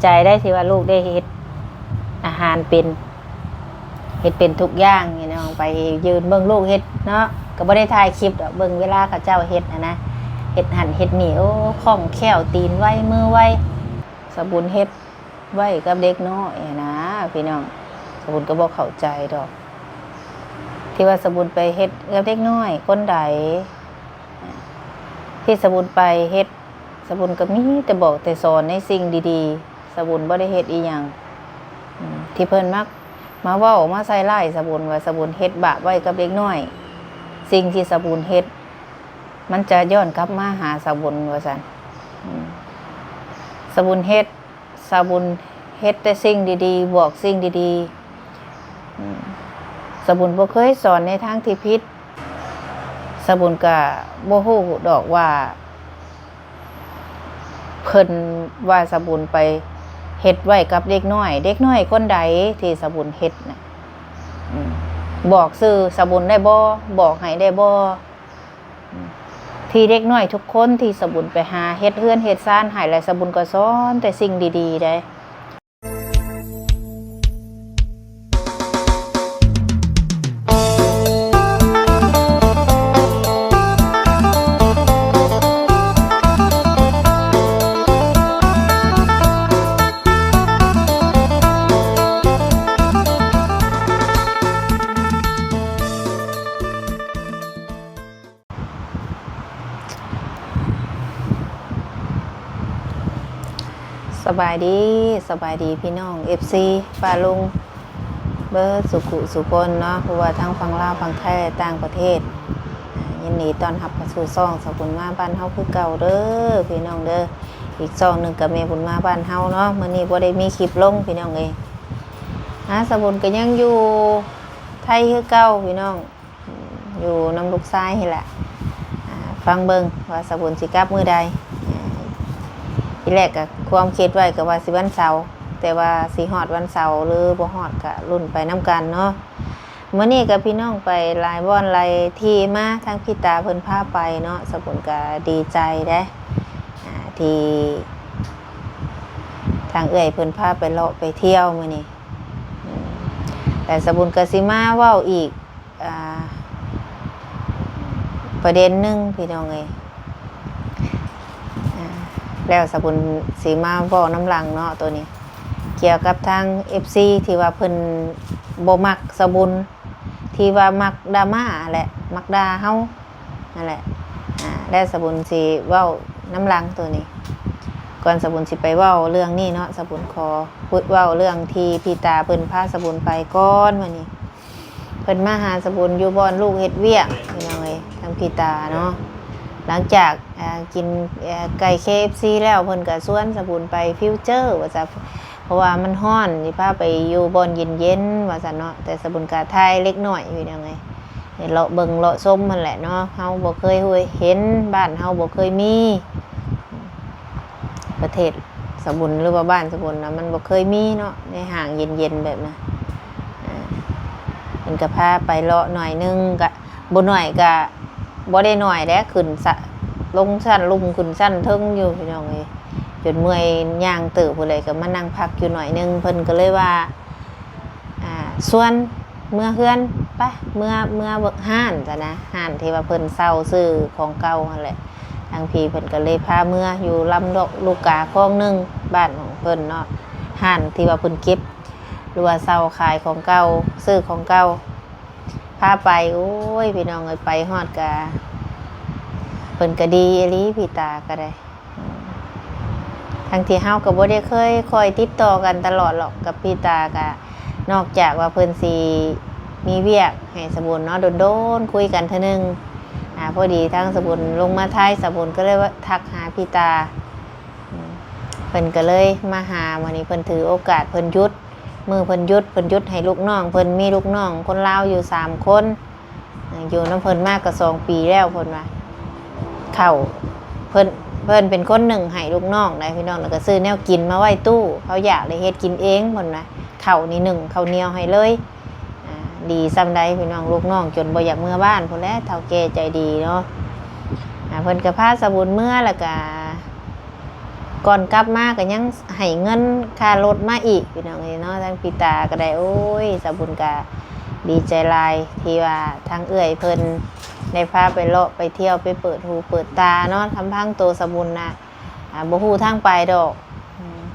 ໃຈໄດ້ທີ່ວ່າລູກໄດ້ເຮັດອາຫານເປັນ ເຮັດເປັນທຸກຢ່າງນີ້ເນາະ ໄປຢືນເບິ່ງລູກເຮັດເນາະ ກໍບໍ່ໄດ້ຖ່າຍຄລິບດອກ ເບິ່ງເວລາເຂົາເຈົ້າເຮັດຫັ້ນນະ ເຮັດຫັ້ນເຮັດນີ້ ໂອ້ ຄ່ອງແຄ້ວ ຕີນໄວ ມືໄວ ສາບຸນເຮັດໄວ້ກັບເດັກນ້ອຍຫັ້ນນະພີ່ນ້ອງ ສາບຸນກໍບໍ່ເຂົ້າໃຈດອກ ທີ່ວ່າສາບຸນໄປເຮັດກັບເດັກນ້ອຍຄົນໃດ ທີ່ສາບຸນໄປເຮັດ ສາບຸນກໍມີແຕ່ບອກແຕ່ສອນໃນສິ່ງດີໆ ສາບຸນບໍ່ໄດ້ເຮັດອີ່ຫຍັງ ອືມ ທີ່ເພິ່ນມັກມາເວົ້າມາໃສ່ຮ້າຍສາບຸນວ່າ ສາບຸນເຮັດບາບໄວ້ກັບເດັກນ້ອຍ ສິ່ງທີ່ສາບຸນເຮັດ ມັນຈະຍ້ອນກັບມາຫາສາບຸນວ່າຊັ້ນ ອືມ ສາບຸນເຮັດ ສາບຸນເຮັດແຕ່ສິ່ງດີໆ ບອກສິ່ງດີໆ ອືມ ສາບຸນບໍ່ເຄີຍສອນໃນທາງທີ່ຜິດ ສາບຸນກະບໍ່ຮູ້ດອກວ່າ ເພິ່ນວ່າສາບຸນໄປເຮັດໄວ້ກັບເດັກນ້ອຍ ເດັກນ້ອຍຄົນໃດທີ່ສາບຸນເຮັດນະ ອືມ ບອກຊື່ສາບຸນໄດ້ບໍ່? ບອກໃຫ້ໄດ້ບໍ່? ອືມ ທີ່ເດັກນ້ອຍທຸກຄົນທີ່ສາບຸນໄປຫາເຮັດເຮືອນເຮັດຊານໃຫ້ ແລະ ສາບຸນກໍສອນແຕ່ສິ່ງດີໆ ເດ້. ສະບາຍດີ ສະບາຍດີພີ່ນ້ອງເອັຟຊີປ້າລຸງເບິດສຸຂຸສຸຄົນເນາະ ບໍ່ວ່າທັງຝັ່ງລາວ ຝັ່ງໄທ ແລະ ຕ່າງປະເທດ ຍິນດີຕ້ອນຮັບເຂົ້າສູ່ຊ່ອງສາວບຸນມາບ້ານເຮົາຄືເກົ່າເດີພີ່ນ້ອງເດີ ອີກຊ່ອງໜຶ່ງກໍແມ່ບຸນມາບ້ານເຮົາເນາະ ມື້ນີ້ບໍ່ໄດ້ມີຄລິບລົງພີ່ນ້ອງເອີຍ ອາ ສາວບຸນກໍຍັງຢູ່ໄທຄືເກົ່າພີ່ນ້ອງ. ຢູ່ນຳລູກຊາຍຫັ້ນແຫຼະ ອາ ຟັງເບິ່ງວ່າສາວບຸນຊິກັບມື້ໃດ ອາ ທີແລກກໍຄວາມຄິດໄວ້ກໍວ່າຊິວັນເສົາ ແຕ່ວ່າຊິຮອດວັນເສົາ ຫຼື ບໍ່ຮອດກໍລຸ້ນໄປນຳກັນເນາະ ມື້ນີ້ກໍພີ່ນ້ອງໄປຫຼາຍບ່ອນຫຼາຍທີ່ມາ ທາງພີ່ຕາເພິ່ນພາໄປເນາະ ສາວບຸນກໍດີໃຈເດ້ ອາ ທີ່ທາງເອື້ອຍເພິ່ນພາໄປເລາະໄປທ່ຽວມື້ນີ້ ອືມ ແລະ ສາວບຸນກໍຊິມາເວົ້າອີກ ອ່າ ປະເດັນໜຶ່ງພີ່ນ້ອງເອີຍ ອ່າ ແລ້ວສາວບຸນຊິມາເວົ້ານຳຫຼັງເນາະ ໂຕນີ້ ກ່ຽວກັບທາງເອັຟຊີທີ່ວ່າເພິ່ນບໍ່ມັກສາວບຸນ ທີ່ວ່າມັກດຣາມາຫັ້ນແຫຼະ ມັກດ່າເຮົາຫັ້ນແຫຼະ ອ່າ ແລ້ວສາວບຸນຊິເວົ້ານຳຫຼັງໂຕນີ້ ກ່ອນສາວບຸນຊິໄປເວົ້າເລື່ອງນີ້ເນາະ ສາວບຸນຂໍເວົ້າເລື່ອງທີ່ພີ່ຕາເພິ່ນພາສາວບຸນໄປກ່ອນ ມື້ນີ້ ເພິ່ນມາຫາສາວບຸນຢູ່ບ່ອນລູກເຮັດວຽກພີ່ນ້ອງເອີຍ ທາງພີ່ຕາເນາະ ຫຼັງຈາກ ອ່າ ກິນ ເອ່ອ ໄກ່ເຄເອັຟຊີແລ້ວ ເພິ່ນກໍຊວນສາວບຸນໄປຟິວເຈີວ່າຊັ້ນ ເພາະວ່າມັນຮ້ອນ ຊິພາໄປຢູ່ບ່ອນເຢັນໆ ວ່າຊັ້ນເນາະ ແຕ່ສາວບຸນກໍຖ່າຍເລັກນ້ອຍພີ່ນ້ອງເອີຍ ເລາະເບິ່ງເລາະຊົມຫັ້ນແຫຼະເນາະ ເຮົາບໍ່ເຄີຍຮູ້ເຫັນ ບ້ານເຮົາບໍ່ເຄີຍມີ ປະເທດສາວບຸນ ຫຼືວ່າບ້ານສາວບຸນນະ ມັນບໍ່ເຄີຍມີເນາະ ໃນຫ້າງເຢັນໆ ແບບນັ້ນ ເພິ່ນກໍພາໄປເລາະໜ້ອຍໜຶ່ງ ກະບໍ່ໜ້ອຍ ກະບໍ່ໄດ້ໜ້ອຍແຫຼະ ຂຶ້ນສະ ລົງຊັ້ນລຸ່ມ ຂຶ້ນຊັ້ນເທິງຢູ່ພີ່ນ້ອງເອີຍ ຈົນເມື່ອຍຍ່າງເຕີບພຸ້ນແຫຼະ ກໍມານັ່ງພັກຢູ່ໜ້ອຍໜຶ່ງ ເພິ່ນກໍເລີຍວ່າ ອ່າ ຊວນ ເມືອເຮືອນ ໄປ ເມືອ ເມືອຮ້ານຊັ້ນນະ ຮ້ານທີ່ວ່າເພິ່ນເຊົ່າຊື້ຂອງເກົ່າຫັ້ນແຫຼະ ທາງພີ່ເພິ່ນກໍເລີຍພາເມືອຢູ່ລຳລູກກາຄອງໜຶ່ງ ບ້ານຂອງເພິ່ນເນາະ ຮ້ານທີ່ວ່າເພິ່ນເກັບ ຫຼືວ່າເຊົ່າຂາຍຂອງເກົ່າ ຊື້ຂອງເກົ່າ ພາໄປ ໂອ້ຍ ພີ່ນ້ອງເອີຍ ໄປຮອດກະ ເພິ່ນກະດີອີ່ຫຼີ ພີ່ຕາກະໄດ້. ທັງທີ່ເຮົາກໍບໍ່ໄດ້ເຄີຍຄ່ອຍຕິດຕໍ່ກັນຕະຫຼອດຫຼອກກັບພີ່ຕາ ກະນອກຈາກວ່າເພິ່ນຊິມີວຽກໃຫ້ສະບຸນເນາະ ດົນໆຄຸຍກັນເທື່ອໜຶ່ງ ອາ ພໍດີທາງສະບຸນລົງມາໄທ ສະບຸນກໍເລີຍວ່າທັກຫາພີ່ຕາ ເພິ່ນກໍເລີຍມາຫາ ມື້ນີ້ເພິ່ນຖືໂອກາດ ເພິ່ນຢຸດ ມື້ເພິ່ນຢຸດ ເພິ່ນຢຸດໃຫ້ລູກນ້ອງ ເພິ່ນມີລູກນ້ອງຄົນລາວຢູ່ສາມຄົນ ຢູ່ນຳເພິ່ນມາກໍສອງປີແລ້ວ ເພິ່ນວ່າ ເຂົ້າ ເພິ່ນ ເພິ່ນເປັນຄົນໜຶ້ງໃຫ້ລູກນ້ອງໄດ໋ພີ່ນ້ອງ ແລ້ວກໍຊື້ແນວກິນມາໄວ້ຕູ້ ເຂົາຢາກໄດ້ເຮັດກິນເອງ ເພິ່ນວ່າ ເຂົ້ານີ້ໜຶ້ງເຂົ້າໜຽວໃຫ້ເລີຍ ອາ ດີສ່ຳໃດພີ່ນ້ອງ ລູກນ້ອງຈົນບໍ່ຢາກເມືອບ້ານພຸ້ນແຫຼະ ເຖົ້າແກ່ໃຈດີເນາະ ອາ ເພິ່ນກໍພາສາບຸນເມືອ ແລ້ວກໍ ກ່ອນກັບມາກໍຍັງໃຫ້ເງິນຄ່າລົດມາອີກ ພີ່ນ້ອງເອີຍເນາະ. ທາງປີຕາກໍໄດ້ ໂອ້ຍ ສາວບຸນກໍດີໃຈຫຼາຍ ທີ່ວ່າທາງເອື້ອຍເພິ່ນໄດ້ພາໄປເລາະໄປທ່ຽວ ໄປເປີດຫູເປີດຕາເນາະ. ລຳພັງໂຕສາວບຸນນະ ອ່າ ບໍ່ຮູ້ທາງໄປດອກ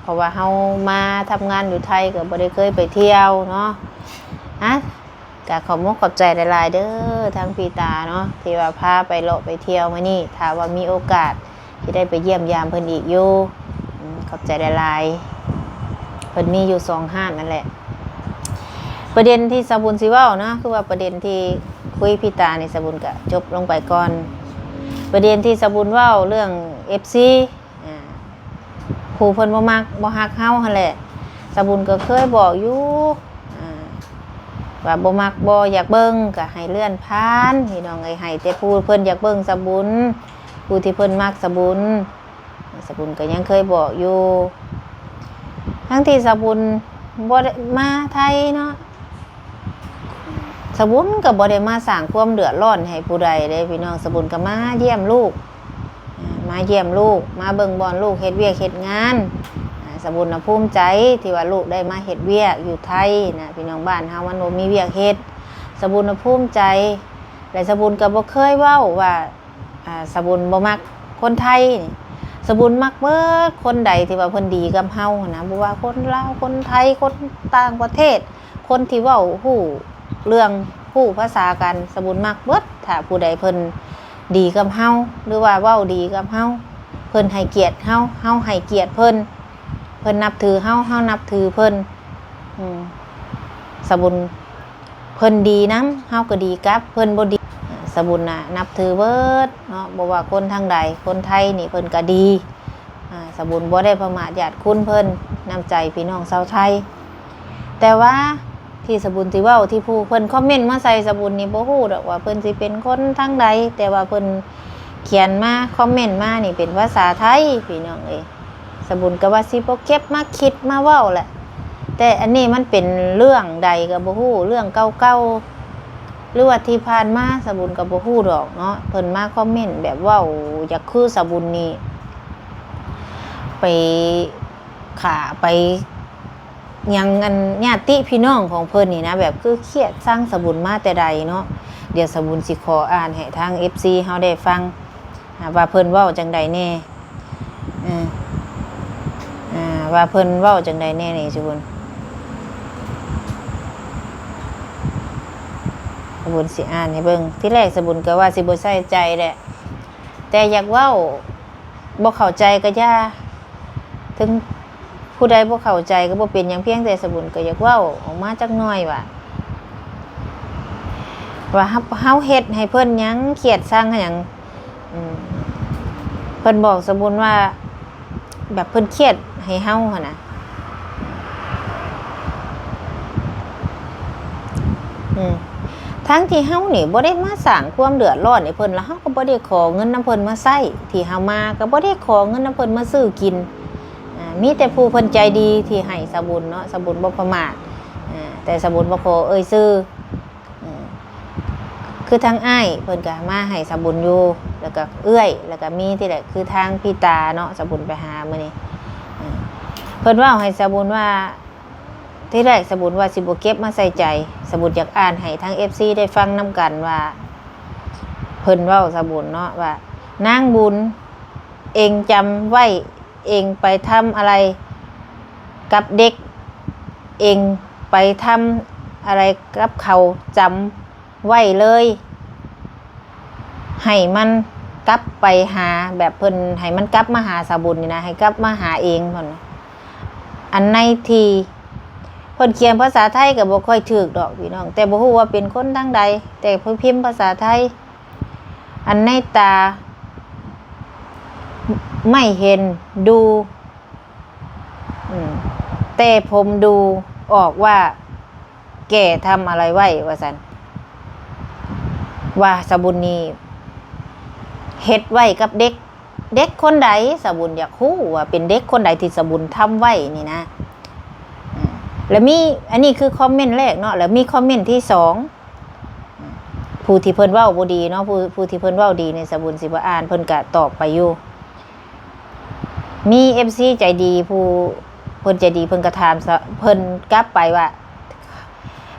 ເພາະວ່າເຮົາມາທຳງານຢູ່ໄທກໍບໍ່ໄດ້ເຄີຍໄປທ່ຽວເນາະ. ຮະ ກະຂອບມຸກຂອບໃຈຫຼາຍໆເດີ ທາງພີ່ຕາເນາະ ທີ່ວ່າພາໄປເລາະໄປທ່ຽວມື້ນີ້. ຖ້າວ່າມີໂອກາດຊິໄດ້ໄປຢ້ຽມຢາມເພິ່ນອີກຢູ່. ອືມ ຂອບໃຈຫຼາຍໆ. ເພິ່ນມີຢູ່ສອງຮ້ານນັ້ນແຫຼະ. ປະເດັນທີ່ສາວບຸນຊິເວົ້າເນາະ ຄືວ່າປະເດັນທີ່ຄຸຍພີ່ຕານີ້ ສາວບຸນກະຈົບລົງໄປກ່ອນ. ປະເດັນທີ່ສາວບຸນເວົ້າເລື່ອງເອັຟຊີ ອ່າ ຜູ້ເພິ່ນບໍ່ມັກບໍ່ຮັກເຮົາຫັ້ນແຫຼະ. ສາວບຸນກໍເຄີຍບອກຢູ່ ອ່າ ວ່າບໍ່ມັກບໍ່ຢາກເບິ່ງກໍໃຫ້ເລື່ອນຜ່ານ ພີ່ນ້ອງເອີຍ. ໃຫ້ແຕ່ຜູ້ເພິ່ນຢາກເບິ່ງສາວບຸນ ຜູ້ທີ່ເພິ່ນມັກສາວບຸນ ສາວບຸນກໍຍັງເຄີຍບອກຢູ່. ທັງທີ່ສາວບຸນບໍ່ໄດ້ມາໄທເນາະ ສາວບຸນກໍບໍ່ໄດ້ມາສ້າງຄວາມເດືອດຮ້ອນໃຫ້ຜູ້ໃດເດ້ ພີ່ນ້ອງ. ສາວບຸນກໍມາຢ້ຽມລູກ ອ່າ ມາຢ້ຽມລູກ ມາເບິ່ງບ່ອນລູກເຮັດວຽກເຮັດງານ. ອ່າ ສາວບຸນນະພູມໃຈທີ່ວ່າລູກໄດ້ມາເຮັດວຽກຢູ່ໄທນະ ພີ່ນ້ອງ. ບ້ານເຮົາມັນບໍ່ມີວຽກເຮັດ ສາວບຸນນະພູມໃຈ. ແລະ ສາວບຸນກໍບໍ່ເຄີຍເວົ້າວ່າ ອ່າ ສາວບຸນບໍ່ມັກຄົນໄທນີ້ ສາວບຸນມັກເບິດຄົນໃດທີ່ວ່າເພິ່ນດີກັບເຮົາຫັ້ນນະ ບໍ່ວ່າຄົນລາວ ຄົນໄທ ຄົນຕ່າງປະເທດ ຄົນທີ່ເວົ້າຮູ້ເລື່ອງ ຮູ້ພາສາກັນ ສາວບຸນມັກເບິດ. ຖ້າຜູ້ໃດເພິ່ນດີກັບເຮົາ ຫຼືວ່າເວົ້າດີກັບເຮົາ ເພິ່ນໃຫ້ກຽດເຮົາ ເຮົາໃຫ້ກຽດເພິ່ນ ເພິ່ນນັບຖືເຮົາ ເຮົານັບຖືເພິ່ນ ອືມ ສາວບຸນ ເພິ່ນດີນຳ ເຮົາກໍດີກັບ ເພິ່ນບໍ່ດີ ສາວບຸນນະນັບຖືເບິດເນາະ ບໍ່ວ່າຄົນທາງໃດ. ຄົນໄທນີ້ເພິ່ນກໍດີ ອ່າ ສາວບຸນບໍ່ໄດ້ປະໝາດຢາດຄຸນເພິ່ນ ນ້ຳໃຈພີ່ນ້ອງຊາວໄທ. ແຕ່ວ່າທີ່ສາວບຸນຊິເວົ້າ ທີ່ຜູ້ເພິ່ນຄອມເມັນມາໃສ່ສາວບຸນນີ້ ບໍ່ຮູ້ດອກວ່າເພິ່ນຊິເປັນຄົນທາງໃດ ແຕ່ວ່າເພິ່ນຂຽນມາ ຄອມເມັນມານີ້ເປັນພາສາໄທ ພີ່ນ້ອງເອີຍ. ສາວບຸນກໍວ່າຊິບໍ່ເກັບມາຄິດມາເວົ້າແຫຼະ ແຕ່ອັນນີ້ມັນເປັນເລື່ອງໃດກໍບໍ່ຮູ້ ເລື່ອງເກົ່າໆ ຫຼືວ່າທີ່ຜ່ານມາ ສາວບຸນກໍບໍ່ຮູ້ດອກເນາະ. ເພິ່ນມາຄອມເມັນແບບເວົ້າຢາກຄືສາວບຸນນີ້ ໄປຂ້າໄປຫຍັງ ອັນຍາດຕິພີ່ນ້ອງຂອງເພິ່ນນີ້ນະ ແບບຄືຄຽດຊັງສາວບຸນມາແຕ່ໃດເນາະ. ດຽວສາວບຸນຊິຂໍອ່ານໃຫ້ທາງເອັຟຊີເຮົາໄດ້ຟັງ ອ່າ ວ່າເພິ່ນເວົ້າຈັ່ງໃດແດ່ ເອີ ອ່າ ວ່າເພິ່ນເວົ້າຈັ່ງໃດແດ່ນີ້ ສາວບຸນ ສາວບຸນຊິອ່ານໃຫ້ເບິ່ງ. ທີແລກສາວບຸນກໍວ່າຊິບໍ່ໃສ່ໃຈແຫຼະ ແຕ່ຢາກເວົ້າ ບໍ່ເຂົ້າໃຈກໍຢ່າ ເຖິງຜູ້ໃດບໍ່ເຂົ້າໃຈກໍບໍ່ເປັນຫຍັງ ພຽງແຕ່ສາວບຸນກໍຢາກເວົ້າອອກມາຈັກໜ້ອຍວ່າ ວ່າເຮົາ ເຮົາເຮັດໃຫ້ເພິ່ນຫຍັງ ຄຽດຊັງຫຍັງ ອືມ ເພິ່ນບອກສາວບຸນວ່າ ແບບເພິ່ນຄຽດໃຫ້ເຮົາຫັ້ນນະ ອືມ ທັງທີ່ເຮົານີ້ບໍ່ໄດ້ມາສ້າງຄວາມເດືອດຮ້ອນໃຫ້ເພິ່ນ ແລ້ວເຮົາກໍບໍ່ໄດ້ຂໍເງິນນຳເພິ່ນມາໃຊ້ ທີ່ເຮົາມາກໍບໍ່ໄດ້ຂໍເງິນນຳເພິ່ນມາຊື້ກິນ ອ່າ ມີແຕ່ຜູ້ເພິ່ນໃຈດີທີ່ໃຫ້ສາວບຸນເນາະ ສາວບຸນບໍ່ປະໝາດ ອ່າ ແຕ່ສາວບຸນບໍ່ຂໍເອີ່ຍຊື່ ອືມ ຄືທາງອ້າຍເພິ່ນກໍມາໃຫ້ສາວບຸນຢູ່ ແລ້ວກໍເອື້ອຍ ແລ້ວກໍມີທີ່ແຫຼະ ຄືທາງພີ່ຕາເນາະ ສາວບຸນໄປຫາມື້ນີ້ ອືມ ເພິ່ນເວົ້າໃຫ້ສາວບຸນວ່າ ທີແລກສາວບຸນວ່າຊິບໍ່ເກັບມາໃສ່ໃຈ ສາວບຸນຢາກອ່ານໃຫ້ທາງເອັຟຊີໄດ້ຟັງນຳກັນວ່າ ເພິ່ນເວົ້າສາວບຸນເນາະວ່າ ນາງບຸນ ເອງຈຳໄວ້ ເອງໄປທຳອະໄລກັບເດັກ ເອງໄປທຳອະໄລກັບເຂົາ ຈຳໄວ້ເລີຍ ໃຫ້ມັນກັບໄປຫາ ແບບເພິ່ນໃຫ້ມັນກັບມາຫາສາວບຸນນີ້ນະ ໃຫ້ກັບມາຫາເອງເພິ່ນ. ອັນໃນທີ່ເພິ່ນຂຽນພາສາໄທກໍບໍ່ຄ່ອຍຖືກດອກພີ່ນ້ອງ ແຕ່ບໍ່ຮູ້ວ່າເປັນຄົນທາງໃດ ແຕ່ເພິ່ນພິມພາສາໄທ ອັນໃນຕາໄມ່ເຫັນດູ ອືມ ແຕ່ຜົມດູອອກວ່າແກທຳອະໄລໄວ້ ວ່າຊັ້ນ ວ່າສາວບຸນນີ້ເຮັດໄວ້ກັບເດັກ ເດັກຄົນໃດ ສາວບຸນຢາກຮູ້ວ່າເປັນເດັກຄົນໃດທີ່ສາວບຸນທຳໄວ້ນີ້ນະ ອືມ ແລ້ວມີ ອັນນີ້ຄືຄອມເມັນແລກເນາະ ແລ້ວມີຄອມເມັນທີສອງ ຜູ້ທີ່ເພິ່ນເວົ້າບໍ່ດີເນາະ ຜູ້ ຜູ້ທີ່ເພິ່ນເວົ້າດີນີ້ ສາວບຸນຊິບໍ່ອ່ານ ເພິ່ນກະຕອບໄປຢູ່ ມີເອັຟຊີໃຈດີ ຜູ້ເພິ່ນໃຈດີ ເພິ່ນກໍຖາມສະ ເພິ່ນກັບໄປວ່າ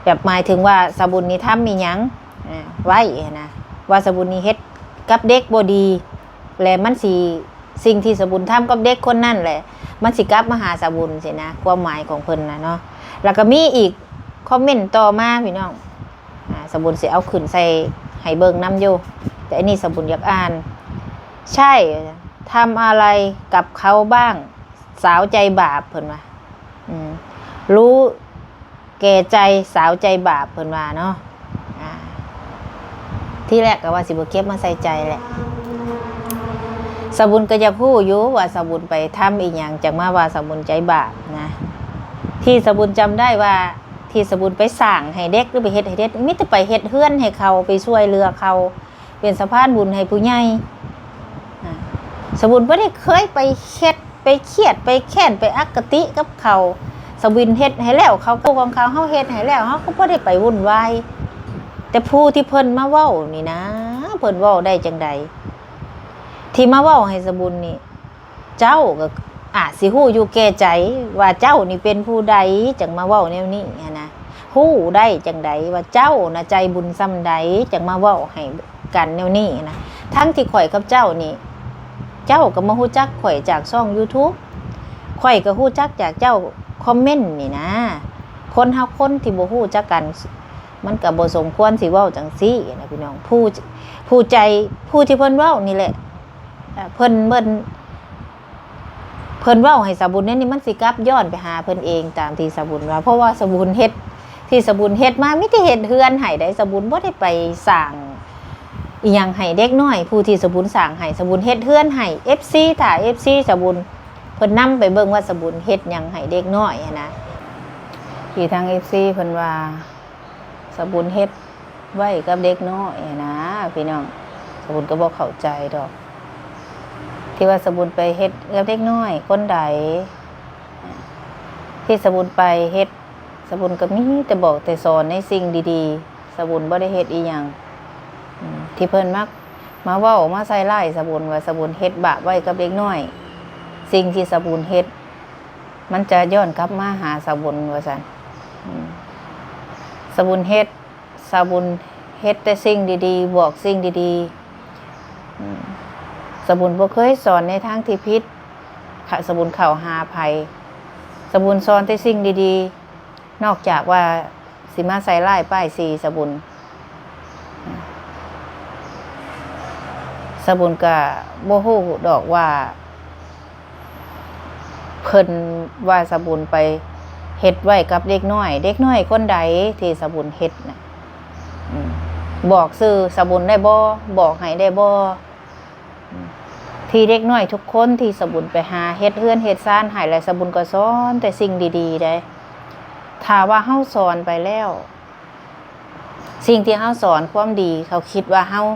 ແບບໝາຍເຖິງວ່າສາບຸນນີ້ທຳອີ່ຫຍັງ ເອີ ໄວ້ຫັ້ນນະ ວ່າສາບຸນນີ້ເຮັດກັບເດັກບໍ່ດີ ແລະມັນຊິ ສິ່ງທີ່ສາບຸນທຳກັບເດັກຄົນນັ້ນແຫຼະ ມັນຊິກັບມາຫາສາບຸນຊີ້ນະ ຄວາມໝາຍຂອງເພິ່ນນະເນາະ. ແລ້ວກໍມີອີກຄອມເມັນຕໍ່ມາພີ່ນ້ອງ ອາ ສາບຸນຊິເອົາຂຶ້ນໃສ່ໃຫ້ເບິ່ງນຳຢູ່ ແຕ່ອັນນີ້ສາບຸນຢາກອ່ານ ໃຊ່ ທຳອະໄລກັບເຂົາບ້າງ ສາວໃຈບາບ ເພິ່ນວ່າ ອືມ ຮູ້ແກ່ໃຈສາວໃຈບາບ ເພິ່ນວ່າເນາະ. ອາ ທີແລກກໍວ່າຊິບໍ່ເກັບມາໃສ່ໃຈແຫຼະ ສາບຸນກໍຢາກຮູ້ຢູ່ວ່າສາບຸນໄປທຳອີ່ຫຍັງ ຈັ່ງມາວ່າສາບຸນໃຈບາບນະ. ທີ່ສາບຸນຈຳໄດ້ວ່າ ທີ່ສາບຸນໄປສ້າງໃຫ້ເດັກ ຫຼືໄປເຮັດໃຫ້ເດັກ ມີແຕ່ໄປເຮັດເຮືອນໃຫ້ເຂົາ ໄປຊ່ວຍເຫຼືອເຂົາ ເປັນສະພານບຸນໃຫ້ຜູ້ໃຫຍ່. ອາ ສາບຸນບໍ່ໄດ້ເຄີຍໄປເຮັດ ໄປຄຽດ ໄປແຄ້ນ ໄປອະຄະຕິກັບເຂົາ. ສາບຸນເຮັດໃຫ້ແລ້ວ ເຂົາກໍຂອງເຂົາ ເຮົາເຮັດໃຫ້ແລ້ວ ເຮົາກໍບໍ່ໄດ້ໄປວຸ່ນວາຍ. ແຕ່ຜູ້ທີ່ເພິ່ນມາເວົ້ານີ້ນະ ເພິ່ນເວົ້າໄດ້ຈັ່ງໃດ ທີ່ມາເວົ້າໃຫ້ສາບຸນນີ້ ເຈົ້າກໍອາດຊິຮູ້ຢູ່ແກ່ໃຈວ່າເຈົ້ານີ້ເປັນຜູ້ໃດ ຈັ່ງມາເວົ້າແນວນີ້ຫັ້ນນະ. ຮູ້ໄດ້ຈັ່ງໃດວ່າເຈົ້ານະໃຈບຸນສ່ຳໃດ ຈັ່ງມາເວົ້າໃຫ້ກັນແນວນີ້ນະ ທັງທີ່ຂ້ອຍກັບເຈົ້ານີ້ ເຈົ້າກໍມາຮູ້ຈັກຂ້ອຍຈາກຊ່ອງຢູທູບ ຂ້ອຍກໍຮູ້ຈັກຈາກເຈົ້າຄອມເມັນນີ້ນະ. ຄົນເຮົາຄົນທີ່ບໍ່ຮູ້ຈັກກັນ ມັນກໍບໍ່ສົມຄວນຊິເວົ້າຈັ່ງຊີ້ນະພີ່ນ້ອງ. ຜູ້ ຜູ້ໃຈ ຜູ້ທີ່ເພິ່ນເວົ້ານີ້ແຫຼະ ເອີ ເພິ່ນ ເພິ່ນ ເພິ່ນເວົ້າໃຫ້ສາບຸນແນວນີ້ ມັນຊິກັບຍ້ອນໄປຫາເພິ່ນເອງ ຕາມທີ່ສາບຸນວ່າ ເພາະວ່າສາບຸນເຮັດ ທີ່ສາບຸນເຮັດມາ ມີແຕ່ເຮັດເຮືອນໃຫ້ໃດ໋ ສາບຸນບໍ່ໄດ້ໄປສ້າງອີ່ຫຍັງໃຫ້ເດັກນ້ອຍ. ຜູ້ທີ່ສາບຸນສ້າງໃຫ້ ສາບຸນເຮັດເຮືອນໃຫ້ເອັຟຊີ ຖ້າເອັຟຊີສາບຸນ ເພິ່ນນຳໄປເບິ່ງວ່າສາບຸນເຮັດຫຍັງໃຫ້ເດັກນ້ອຍຫັ້ນນະ ທີ່ທາງເອັຟຊີເພິ່ນວ່າ ສາບຸນເຮັດໄວ້ກັບເດັກນ້ອຍຫັ້ນນະພີ່ນ້ອງ. ສາບຸນກໍບໍ່ເຂົ້າໃຈດອກ ທີ່ວ່າສາບຸນໄປເຮັດກັບເດັກນ້ອຍຄົນໃດ ທີ່ສາບຸນໄປເຮັດ ສາບຸນກໍມີແຕ່ບອກແຕ່ສອນໃນສິ່ງດີໆ. ສາບຸນບໍ່ໄດ້ເຮັດອີ່ຫຍັງ ອືມ ທີ່ເພິ່ນມັກມາເວົ້າມາໃສ່ຮ້າຍສາບຸນວ່າສາບຸນເຮັດບາບໄວ້ກັບເດັກນ້ອຍ ສິ່ງທີ່ສາບຸນເຮັດ ມັນຈະຍ້ອນກັບມາຫາສາບຸນວ່າຊັ້ນ. ອືມ ສາບຸນເຮັດ ສາບຸນເຮັດແຕ່ສິ່ງດີໆ ບອກສິ່ງດີໆ. ອືມ ສາບຸນບໍ່ເຄີຍສອນໃນທາງທີ່ຜິດ ຂະ ສາບຸນເຂົ້າຫາໃຜ ສາບຸນສອນແຕ່ສິ່ງດີໆ. ນອກຈາກວ່າຊິມາໃສ່ຮ້າຍປ້າຍສີສາບຸນ ສາບຸນກະບໍ່ຮູ້ດອກວ່າ ເພິ່ນວ່າສາບຸນໄປເຮັດໄວ້ກັບເດັກນ້ອຍ ເດັກນ້ອຍຄົນໃດທີ່ສາບຸນເຮັດນະ ອືມ ບອກຊື່ສາບຸນໄດ້ບໍ່? ບອກໃຫ້ໄດ້ບໍ່? ທີ່ເດັກນ້ອຍທຸກຄົນທີ່ສາບຸນໄປຫາເຮັດເຮືອນເຮັດຊານໃຫ້ ແລະ ສາບຸນກໍສອນແຕ່ສິ່ງດີໆ ໄດ໋. ຖ້າວ່າເຮົາສອນໄປແລ້ວ ສິ່ງທີ່ເຮົາສອນຄວາມດີ ເຂົາຄິດວ່າເຮົາ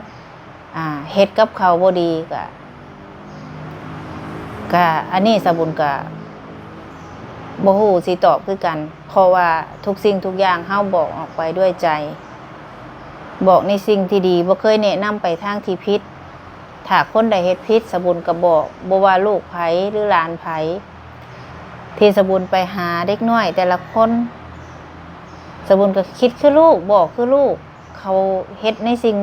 ອ່າ ເຮັດກັບເຂົາບໍ່ດີ ກະ ກະ ອັນນີ້ສາບຸນກະບໍ່ຮູ້ຊິຕອບຄືກັນ ເພາະວ່າທຸກສິ່ງທຸກຢ່າງເຮົາບອກອອກໄປດ້ວຍໃຈ ບອກໃນສິ່ງທີ່ດີ ບໍ່ເຄີຍແນະນຳໄປທາງທີ່ຜິດ. ຖ້າຄົນໃດເຮັດຜິດ ສາບຸນກໍບອກ ບໍ່ວ່າລູກໃຜ ຫຼື ຫຼານໃຜ ທີ່ສາບຸນໄປຫາເດັກນ້ອຍແຕ່ລະຄົນ ສາບຸນກໍຄິດຄືລູກ ບອກຄືລູກ. ເຂົາເຮັດໃນສິ່ງ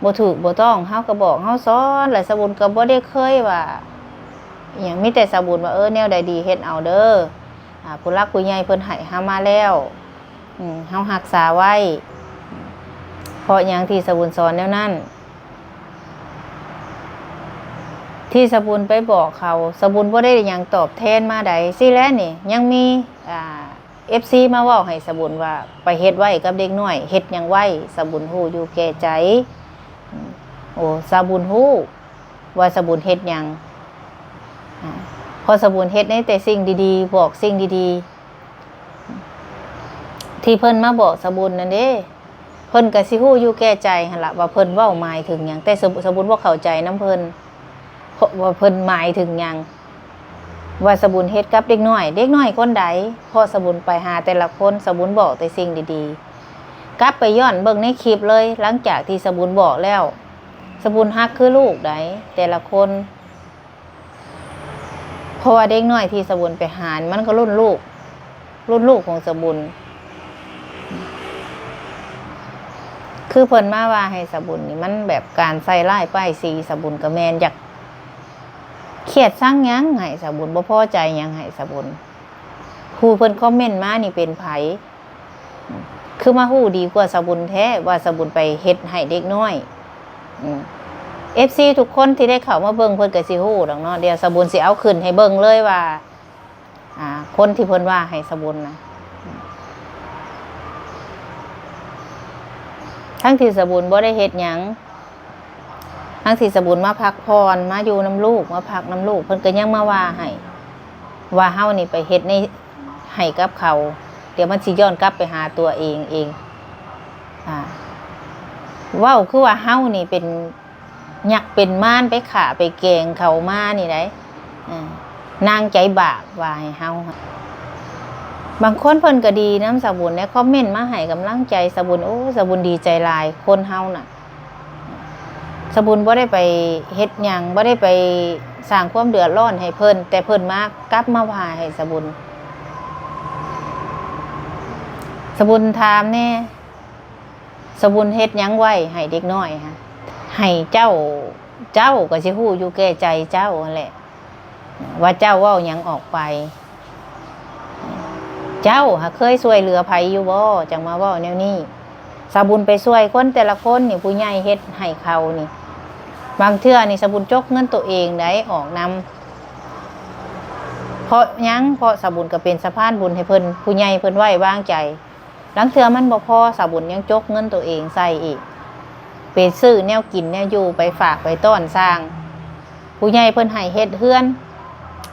ບໍ່ຖືກບໍ່ຕ້ອງ ເຮົາກໍບອກເຮົາສອນ ແລະ ສາບຸນກໍບໍ່ໄດ້ເຄີຍວ່າອີ່ຫຍັງ ມີແຕ່ສາບຸນວ່າ ເອີ ແນວໃດດີເຮັດເອົາເດີ ອາ ຜູ້ຫຼັກຜູ້ໃຫຍ່ເພິ່ນໃຫ້ເຮົາມາແລ້ວ ອືມ ເຮົາຮັກສາໄວ້. ເພາະຫຍັງທີ່ສາບຸນສອນແນວນັ້ນ? ທີ່ສາບຸນໄປບອກເຂົາ ສາບຸນບໍ່ໄດ້ຫຍັງຕອບແທນມາໃດ. ຊີ້ແຫຼະນີ້ ຍັງມີ ອ່າ ເອັຟຊີມາເວົ້າໃຫ້ສາບຸນວ່າໄປເຮັດໄວ້ກັບເດັກນ້ອຍ ເຮັດຫຍັງໄວ້ ສາບຸນຮູ້ຢູ່ແກ່ໃຈ. ໂອ້ ສາບຸນຮູ້ວ່າສາບຸນເຮັດຫຍັງ ເພາະສາບຸນເຮັດໃນແຕ່ສິ່ງດີໆ ບອກສິ່ງດີໆ ທີ່ເພິ່ນມາບອກສາບຸນນັ້ນເດ້. ເພິ່ນກໍຊິຮູ້ຢູ່ແກ່ໃຈຫັ້ນລະວ່າເພິ່ນເວົ້າໝາຍເຖິງຫຍັງ ແຕ່ສາ ສາບຸນບໍ່ເຂົ້າໃຈນຳເພິ່ນ ເພາະວ່າເພິ່ນໝາຍເຖິງຫຍັງ ວ່າສາບຸນເຮັດກັບເດັກນ້ອຍ ເດັກນ້ອຍຄົນໃດ ເພາະສາບຸນໄປຫາແຕ່ລະຄົນ ສາບຸນບອກແຕ່ສິ່ງດີໆ. ກັບໄປຍ້ອນເບິ່ງໃນຄລິບເລີຍ ຫຼັງຈາກທີ່ສາບຸນບອກແລ້ວ ສາບຸນຮັກຄືລູກໃດ ແຕ່ລະຄົນ. ເພາະວ່າເດັກນ້ອຍທີ່ສະບຸນໄປຫາ ມັນກໍລຸ້ນລູກ ລຸ້ນລູກຂອງສະບຸນ. ຄືເພິ່ນມາວ່າໃຫ້ສະບຸນນີ້ ມັນແບບການໃສ່ຮ້າຍປ້າຍສີສະບຸນກໍແມ່ນ ຢາກຄຽດຊັງຫຍັງໃຫ້ສະບຸນ ບໍ່ພໍໃຈຫຍັງໃຫ້ສະບຸນ. ຜູ້ເພິ່ນຄອມເມັນມານີ້ເປັນໃຜ? ຄືມາຮູ້ດີກວ່າສະບຸນແທ້ ວ່າສະບຸນໄປເຮັດໃຫ້ເດັກນ້ອຍ. ອືມ ເອັຟຊີທຸກຄົນທີ່ໄດ້ເຂົ້າມາເບິ່ງ ເພິ່ນກໍຊິຮູ້ດອກເນາະ. ດຽວສະບຸນຊິເອົາຂຶ້ນໃຫ້ເບິ່ງເລີຍວ່າ ອ່າ ຄົນທີ່ເພິ່ນວ່າໃຫ້ສະບຸນນະ ທັງທີ່ສະບຸນບໍ່ໄດ້ເຮັດຫຍັງ ທັງທີ່ສະບຸນມາພັກຜ່ອນ ມາຢູ່ນຳລູກ ມາພັກນຳລູກ ເພິ່ນກໍຍັງມາວ່າໃຫ້ ວ່າເຮົານີ້ໄປເຮັດໃນ ໃຫ້ກັບເຂົາ ດຽວມັນຊິຍ້ອນກັບໄປຫາຕົວເອງເອງ. ອ່າ ເວົ້າຄືວ່າເຮົານີ້ເປັນ ຍັກເປັນມານ ໄປຂ້າໄປແກງເຂົາມານີ້ໃດ໋. ເອີ ນາງໃຈບາບວ່າໃຫ້ເຮົາ. ບາງຄົນເພິ່ນກໍດີນຳສາວບຸນ ແລະ ຄອມເມັນມາໃຫ້ກຳລັງໃຈສາວບຸນ. ໂອ້ ສາວບຸນດີໃຈຫຼາຍ ຄົນເຮົານະ ສາວບຸນບໍ່ໄດ້ໄປເຮັດຫຍັງ ບໍ່ໄດ້ໄປສ້າງຄວາມເດືອດຮ້ອນໃຫ້ເພິ່ນ ແຕ່ເພິ່ນມາ ກັບມາວ່າໃຫ້ສາວບຸນ. ສາວບຸນຖາມແດ່ ສາວບຸນເຮັດຫຍັງໄວ້ໃຫ້ເດັກນ້ອຍຫັ້ນ? ໃຫ້ເຈົ້າ ເຈົ້າກໍຊິຮູ້ຢູ່ແກ່ໃຈເຈົ້າຫັ້ນແຫຼະ ວ່າເຈົ້າເວົ້າຫຍັງອອກໄປ. ເຈົ້າຫາເຄີຍຊ່ວຍເຫຼືອໃຜຢູ່ບໍ່? ຈັ່ງມາເວົ້າແນວນີ້. ສາວບຸນໄປຊ່ວຍຄົນແຕ່ລະຄົນນີ້ ຜູ້ໃຫຍ່ເຮັດໃຫ້ເຂົານີ້ ບາງເທື່ອນີ້ສາວບຸນຈົກເງິນໂຕເອງໄດ້ອອກນຳ. ເພາະຫຍັງ? ເພາະສາວບຸນກໍເປັນສະພານບຸນໃຫ້ເພິ່ນ ຜູ້ໃຫຍ່ເພິ່ນໄວ້ວາງໃຈ. ລາງເທື່ອມັນບໍ່ພໍ ສາວບຸນຍັງຈົກເງິນໂຕເອງໃສ່ອີກ ໄປຊື້ແນວກິນແນວຢູ່ ໄປຝາກໄປຕ້ອນຊ່າງ. ຜູ້ໃຫຍ່ເພິ່ນໃຫ້ເຮັດເຮືອນ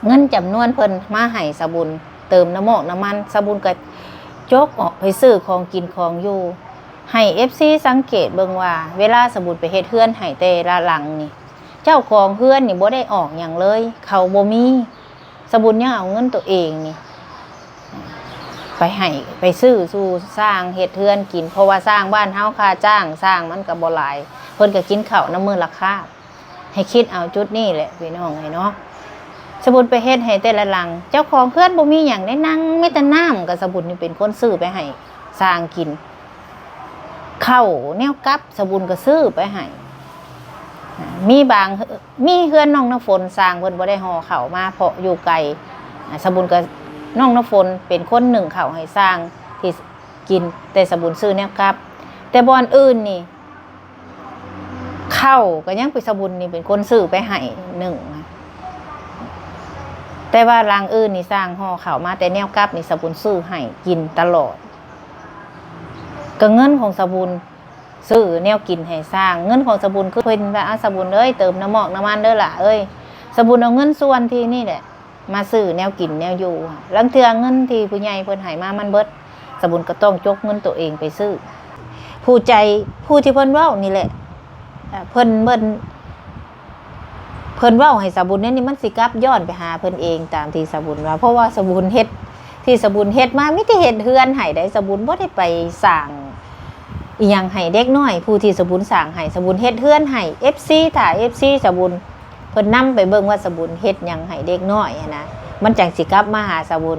ເງິນຈຳນວນເພິ່ນມາໃຫ້ສາວບຸນ ເຕີມນ້ຳມອກນ້ຳມັນ ສາວບຸນກໍຈົກອອກໄປຊື້ຂອງກິນຂອງຢູ່. ໃຫ້ເອັຟຊີສັງເກດເບິ່ງວ່າ ເວລາສາວບຸນໄປເຮັດເຮືອນໃຫ້ແຕ່ລະຫຼັງນີ້ ເຈົ້າຂອງເຮືອນນີ້ບໍ່ໄດ້ອອກຫຍັງເລີຍ ເຂົາບໍ່ມີ. ສາວບຸນຍັງເອົາເງິນໂຕເອງນີ້ໄປໃຫ້ ໄປຊື້ສູ່ຊ່າງເຮັດເຮືອນກິນ ເພາະວ່າຊ່າງບ້ານເຮົາຄ່າຈ້າງຊ່າງມັນກໍບໍ່ຫຼາຍ ເພິ່ນກໍກິນເຂົ້ານຳມື້ລະຄາບ. ໃຫ້ຄິດເອົາຈຸດນີ້ແຫຼະພີ່ນ້ອງເອີຍເນາະ. ສາວບຸນໄປເຮັດໃຫ້ແຕ່ລະຫຼັງ ເຈົ້າຂອງເຮືອນບໍ່ມີຫຍັງໄດ້ ນັ່ງມີແຕ່ນ້ຳ ກໍສາວບຸນນີ້ເປັນຄົນຊື້ໄປໃຫ້ຊ່າງກິນ. ເຂົ້າແນວກັບ ສາວບຸນກໍຊື້ໄປໃຫ້. ມີບາງ ມີເຮືອນນ້ອງນ້ຳຝົນ ຊ່າງເພິ່ນບໍ່ໄດ້ຫໍ່ເຂົ້າມາ ເພາະຢູ່ໄກ. ອາ ສາວບຸນກໍ ນ້ອງນ້ຳຝົນເປັນຄົນໜຶ້ງເຂົ້າໃຫ້ຊ່າງທີ່ກິນ ແຕ່ສາວບຸນຊື້ແນວກັບ. ແຕ່ບ່ອນອື່ນນີ້ ເຂົ້າກໍຍັງເປັນ ສາວບຸນນີ້ເປັນຄົນຊື້ໄປໃຫ້ໜຶ້ງ. ແຕ່ວ່າຫຼັງອື່ນນີ້ ຊ່າງຫໍ່ເຂົ້າມາ ແຕ່ແນວກັບນີ້ ສາວບຸນຊື້ໃຫ້ກິນຕະຫຼອດ. ກໍເງິນຂອງສາວບຸນຊື້ແນວກິນໃຫ້ຊ່າງ. ເງິນຂອງສາວບຸນຄືເພິ່ນວ່າ ອາ ສາວບຸນເອີຍ ເຕີມນ້ຳມອກນ້ຳມັນເດີຫຼ້າເອີຍ. ສາວບຸນເອົາເງິນສ່ວນທີ່ນີ້ແຫຼະມາຊື້ແນວກິນແນວຢູ່. ລາງເທື່ອເງິນທີ່ຜູ້ໃຫຍ່ເພິ່ນໃຫ້ມາມັນເບິດ ສາວບຸນກໍຕ້ອງຈົກເງິນໂຕເອງໄປຊື້. ຜູ້ໃຈ ຜູ້ທີ່ເພິ່ນເວົ້ານີ້ແຫຼະ ເພິ່ນ ເພິ່ນ ເພິ່ນເວົ້າໃຫ້ສາວບຸນແນວນີ້ ມັນຊິກັບຍ້ອນໄປຫາເພິ່ນເອງ ຕາມທີ່ສາວບຸນວ່າ. ເພາະວ່າສາວບຸນເຮັດ ທີ່ສາວບຸນເຮັດມາ ມີແຕ່ເຮັດເຮືອນໃຫ້ໃດ໋. ສາວບຸນບໍ່ໄດ້ໄປສ້າງອີ່ຫຍັງໃຫ້ເດັກນ້ອຍ. ຜູ້ທີ່ສາວບຸນສ້າງໃຫ້ ສາວບຸນເຮັດເຮືອນໃຫ້ເອັຟຊີ. ຖ້າເອັຟຊີສາວບຸນ ເພິ່ນນຳໄປເບິ່ງວ່າສາວບຸນເຮັດຫຍັງໃຫ້ເດັກນ້ອຍຫັ້ນນະ ມັນຈັ່ງຊິກັບມາຫາສາວບຸນ.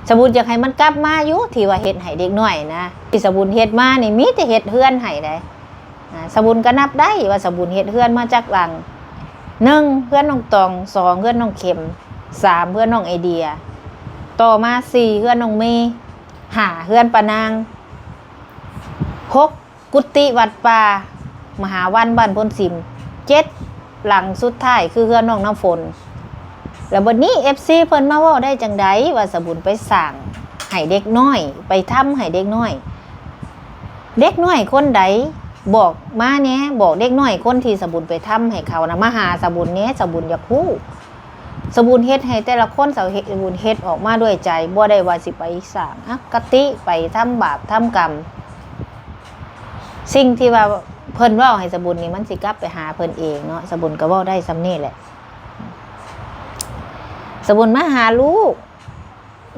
ສາວບຸນຢາກໃຫ້ມັນກັບມາຢູ່ ທີ່ວ່າເຮັດໃຫ້ເດັກນ້ອຍນະ. ທີ່ສາວບຸນເຮັດມານີ້ ມີແຕ່ເຮັດເຮືອນໃຫ້ໃດ໋. ອາ ສາວບຸນກໍນັບໄດ້ວ່າສາວບຸນເຮັດເຮືອນມາຈັກຫຼັງ. ໜຶ່ງ ເຮືອນນ້ອງຕອງ, ສອງ ເຮືອນນ້ອງເຂັມ, ສາມ ເຮືອນນ້ອງໄອເດຍ, ຕໍ່ມາ ສີ່ ເຮືອນນ້ອງເມ, ຫ້າ ເຮືອນປ້ານາງ, ຫົກ ກຸຕິວັດປ່າມະຫາວັນບ້ານໂພນສິມ, ເຈັດ ຫຼັງສຸດທ້າຍຄືເຮືອນນ້ອງນ້ຳຝົນ. ແລ້ວບັດນີ້ເອັຟຊີເພິ່ນມາເວົ້າໄດ້ຈັ່ງໃດວ່າສາວບຸນໄປສ້າງໃຫ້ເດັກນ້ອຍ ໄປທຳໃຫ້ເດັກນ້ອຍ? ເດັກນ້ອຍຄົນໃດ ບອກມາແດ່, ບອກເດັກນ້ອຍຄົນທີ່ສາວບຸນໄປທຳໃຫ້ເຂົານະ ມາຫາສາວບຸນແດ່, ສາວບຸນຢາກຮູ້. ສາວບຸນເຮັດໃຫ້ແຕ່ລະຄົນ, ສາວເຮັດ, ສາວບຸນເຮັດອອກມາດ້ວຍໃຈ, ບໍ່ໄດ້ວ່າຊິໄປສ້າງອະຄະຕິ, ໄປທຳບາບທຳກຳ. ສິ່ງທີ່ວ່າເພິ່ນເວົ້າໃຫ້ສາວບຸນນີ້ ມັນຊິກັບໄປຫາເພິ່ນເອງເນາະ. ສາວບຸນກໍເວົ້າໄດ້ສ່ຳນີ້ແຫຼະ. ສາວບຸນມາຫາລູກ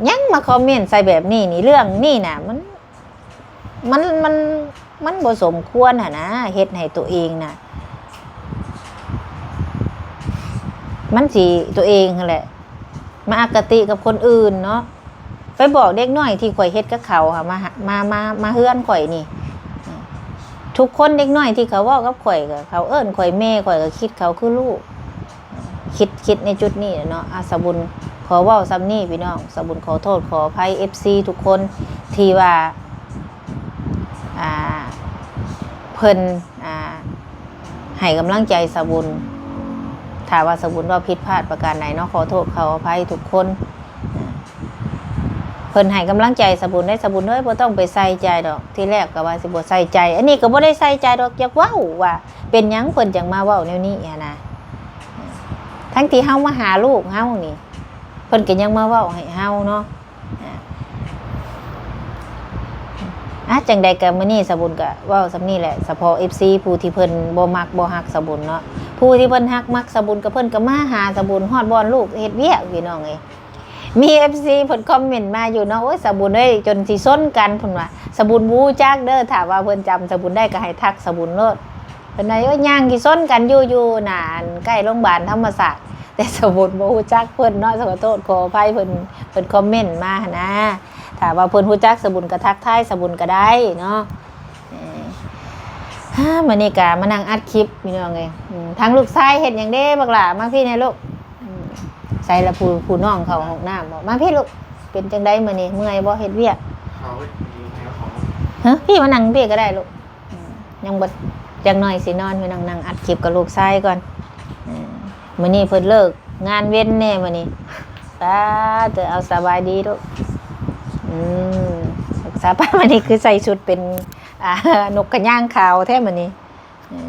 ຍັງມາຄອມເມັນໃສ່ແບບນີ້ນີ້, ເລື່ອງນີ້ນະ ມັນ ມັນ ມັນ ມັນບໍ່ສົມຄວນຫັ້ນນະ, ເຮັດໃຫ້ຕົວເອງນະ ມັນຊິ ຕົວເອງຫັ້ນແຫຼະ ມາອະຄະຕິກັບຄົນອື່ນເນາະ. ໄປບອກເດັກນ້ອຍທີ່ຂ້ອຍເຮັດກັບເຂົາຫາ ມາ ມາ ມາ ມາເຮືອນຂ້ອຍນີ້ ທຸກຄົນ ເດັກນ້ອຍທີ່ເຂົາເວົ້າກັບຂ້ອຍ ກໍເຂົາເອີ້ນຂ້ອຍແມ່ ຂ້ອຍກໍຄິດເຂົາຄືລູກ. ຄິດ ຄິດໃນຈຸດນີ້ແຫຼະເນາະ. ອາ ສາວບຸນຂໍເວົ້າສ່ຳນີ້ພີ່ນ້ອງ. ສາວບຸນຂໍໂທດຂໍອະໄພເອັຟຊີທຸກຄົນທີ່ວ່າ ອ່າ ເພິ່ນ ອ່າ ໃຫ້ກຳລັງໃຈສາວບຸນ. ຖ້າວ່າສາວບຸນເວົ້າຜິດພາດປະການໃດເນາະ ຂໍໂທດຂໍອະໄພທຸກຄົນ. ເພິ່ນໃຫ້ກຳລັງໃຈສາວບຸນໄດ໋ ສາວບຸນເອີຍ ບໍ່ຕ້ອງໄປໃສ່ໃຈດອກ. ທີແລກກໍວ່າຊິບໍ່ໃສ່ໃຈ ອັນນີ້ກໍບໍ່ໄດ້ໃສ່ໃຈດອກ. ຢາກເວົ້າວ່າເປັນຫຍັງເພິ່ນຈັ່ງມາເວົ້າແນວນີ້ຫັ້ນນະ ທັງທີ່ເຮົາມາຫາລູກເຮົານີ້ ເພິ່ນກໍຍັງມາເວົ້າໃຫ້ເຮົາເນາະ. ອາ ຈັ່ງໃດກໍມື້ນີ້ສາວບຸນກໍເວົ້າສ່ຳນີ້ແຫຼະ ສະເພາະເອັຟຊີຜູ້ທີ່ເພິ່ນບໍ່ມັກບໍ່ຮັກສາວບຸນເນາະ. ຜູ້ທີ່ເພິ່ນຮັກມັກສາວບຸນກໍເພິ່ນກໍມາຫາສາວບຸນຮອດບ່ອນລູກເຮັດວຽກ ພີ່ນ້ອງເອີຍ. ມີເອັຟຊີເພິ່ນຄອມເມັນມາຢູ່ເນາະ ໂອ້ຍ ສາວບຸນເອີຍ ຈົນຊິຊົນກັນ ເພິ່ນວ່າ. ສາວບຸນບໍ່ຮູ້ຈັກເດີ ຖ້າວ່າເພິ່ນຈຳສາວບຸນໄດ້ກໍໃຫ້ທັກສາວບຸນໂລດ. ເພິ່ນວ່າ ໂອ້ຍ ຍ່າງຊິຊົນກັນຢູ່ ຢູ່ໜ້າ ອັນ ໃກ້ໂຮງບານທຳມະຊາດ. ແຕ່ສາວບຸນບໍ່ຮູ້ຈັກເພິ່ນເນາະ ຂໍໂທດຂໍອະໄພ. ເພິ່ນ ເພິ່ນຄອມເມັນມາຫັ້ນນະ. ຖ້າວ່າເພິ່ນຮູ້ຈັກສາວບຸນກໍທັກທາຍສາວບຸນກໍໄດ້ເນາະ. ເອີ ຮາ ມື້ນີ້ກະມານັ່ງອັດຄລິບພີ່ນ້ອງເອີຍ. ອືມ ທາງລູກຊາຍເຮັດຫຍັງເດ້ບັກຫຼ້າ ມາພີ້ແດ່ລູກ. ອືມ ໃສລະຜູ້ ຜູ້ນ້ອງເຂົ້າຫ້ອງນ້ຳບໍ? ມາພີ້ລູກ. ເປັນຈັ່ງໃດມື້ນີ້ ເມື່ອຍບໍ່ ເຮັດວຽກ? ຮະ ພີ້ມານັ່ງພີ້ກໍໄດ້ລູກ. ອືມ ຍັງບໍ່ ຈັກໜ່ອຍຊິນອນ ພີ່ນ້ອງ ນັ່ງອັດຄລິບກັບລູກຊາຍກ່ອນ. ເອີ ມື້ນີ້ເພິ່ນເລີກງານເວັນແດ່ມື້ນີ້. ປາເຕີ ເອົາ ສະບາຍດີລູກ. ອືມ ສາວປາ ມື້ນີ້ຄືໃສ່ຊຸດເປັນ ອ່າ ນົກຂະຍາງຂາວແທ້ມື້ນີ້. ເອີ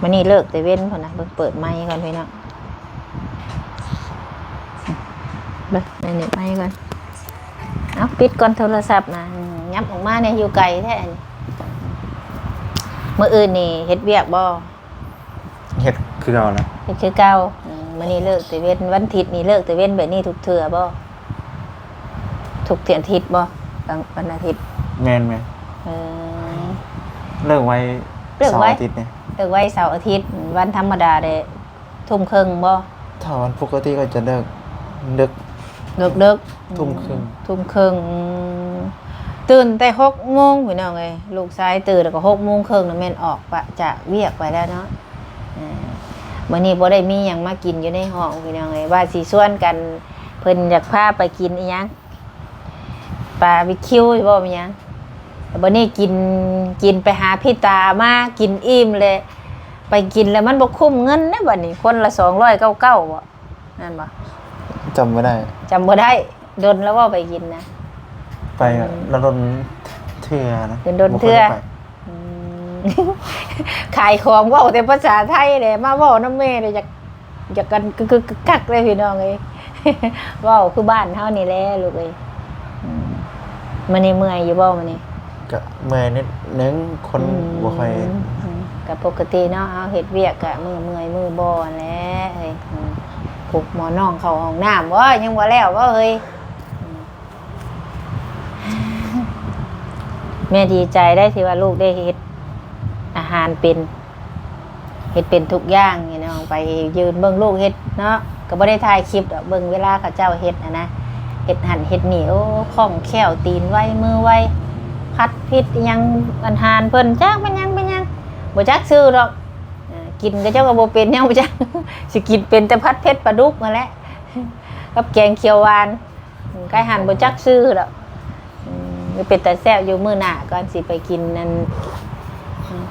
ມື້ນີ້ເລີກແຕ່ເວັນພຸ້ນນະ. ເບິ່ງ ເປີດໄມກ່ອນພີ່ນ້ອງ ເບິ່ງ ໃນນີ້ໄມກ່ອນ. ເອົາ ປິດກ່ອນໂທລະສັບນະ. ອືມ ຫຍັບອອກມາແດ່ ຢູ່ໄກແທ້. ມື້ອື່ນນີ້ເຮັດວຽກບໍ່? ເຮັດຄືເກົ່ານະ ເຮັດຄືເກົ່າ. ອືມ ມື້ນີ້ເລີກແຕ່ເວັນ ວັນທິດນີ້ເລີກແຕ່ເວັນແບບນີ້ທຸກເທື່ອບໍ່? ທຸກອາທິດບໍ່? ກາງວັນອາທິດ. ແມ່ນໆ. ເອີ ເລີກໄວ ເລີກໄວ ເສົາອາທິດນີ້ ເລີກໄວເສົາອາທິດ. ວັນທຳມະດາເດ້ ທຸ່ມເຄິ່ງບໍ່? ຖ້າວັນປົກກະຕິກໍຈະເລີກດຶກ ເລິກໆ ທຸ່ມເຄິ່ງ ອືມ ທຸ່ມເຄິ່ງ. ອືມ ຕື່ນແຕ່ຫົກໂມງພີ່ນ້ອງເອີຍ. ລູກຊາຍຕື່ນແລ້ວກໍຫົກໂມງເຄິ່ງນະ ແມ່ນອອກປະຈາກວຽກໄປແລ້ວເນາະ. ເອີ ມື້ນີ້ບໍ່ໄດ້ມີຫຍັງມາກິນຢູ່ໃນຫ້ອງພີ່ນ້ອງເອີຍ. ວ່າຊິຊວນກັນ ເພິ່ນຢາກພາໄປກິນອີ່ຫຍັງ ບາບີຄິວບໍ ແມ່ນຫຍັງ. ແຕ່ບັດນີ້ກິນ ກິນໄປຫາພິຕາມາ ກິນອີ່ມແລ້ວ ໄປກິນແລ້ວມັນບໍ່ຄຸ້ມເງິນເດ້ບັດນີ້. ຄົນລະສອງຮ້ອຍເກົ້າສິບເກົ້າບໍ ແມ່ນບໍ່? ຈຳບໍ່ໄດ້ ຈຳບໍ່ໄດ້. ດົນແລ້ວບໍ່ໄປກິນນະ? ໄປ ອືມ ລະດົນເທື່ອນະ ດົນໆເທື່ອ. ບໍ່ຄ່ອຍໄດ້ໄປ. ອືມ ຂາຍຂອງ ເວົ້າແຕ່ພາສາໄທແຫຼະ ມາເວົ້ານຳແມ່ເດ້ ຢາກ ຢາກກັນກຶກໆກັກໆເລີຍພີ່ນ້ອງເອີຍ. ເວົ້າຄືບ້ານເຮົານີ້ແຫຼະລູກເອີຍ. ອືມ ມື້ນີ້ເມື່ອຍຢູ່ບໍ່ມື້ນີ້? ກະເມື່ອຍນິດໜຶ່ງ ຄົນ ອືມ ບໍ່ຄ່ອຍ ອືມ ກະປົກກະຕິເນາະ ເຮົາເຮັດວຽກກະມືເມື່ອຍມືບໍ່ຫັ້ນແຫຼະເອີຍ. ອືມ ປຸກໝໍນ້ອງເຂົ້າຫ້ອງນ້ຳບໍ່ ຍັງບໍ່ແລ້ວບໍ່ເຮີ້ຍ? ອືມ ແມ່ດີໃຈໄດ໋ ທີ່ວ່າລູກໄດ້ເຮັດອາຫານເປັນ ເຮັດເປັນທຸກຢ່າງນີ້ເນາະ. ໄປຢືນເບິ່ງລູກເຮັດເນາະ ກໍບໍ່ໄດ້ຖ່າຍຄລິບດອກ ເບິ່ງເວລາເຂົາເຈົ້າເຮັດຫັ້ນນະ ເຮັດຫັ້ນເຮັດນີ້. ໂອ້ ຄ່ອງແຄ້ວ ຕີນໄວມືໄວ ຜັດຜິດອີ່ຫຍັງ ອາຫານເພິ່ນ ຈັກແມ່ນຫຍັງເປັນຫຍັງ ບໍ່ຈັກຊື່ດອກ. ເອີ ກິນກໍເຈົ້າກໍບໍ່ເປັນຫຍັງ ບໍ່ຈັກ ຊິກິນເປັນແຕ່ຜັດເຜັດປາດຸກຫັ້ນແຫຼະ ກັບແກງຂຽວຫວານ. ອືມ ໄກ່ຫັ້ນບໍ່ຈັກຊື່ດອກ. ອືມ ມັນເປັນຕາແຊບຢູ່. ມື້ໜ້າກ່ອນຊິໄປກິນນັ້ນ ອືມ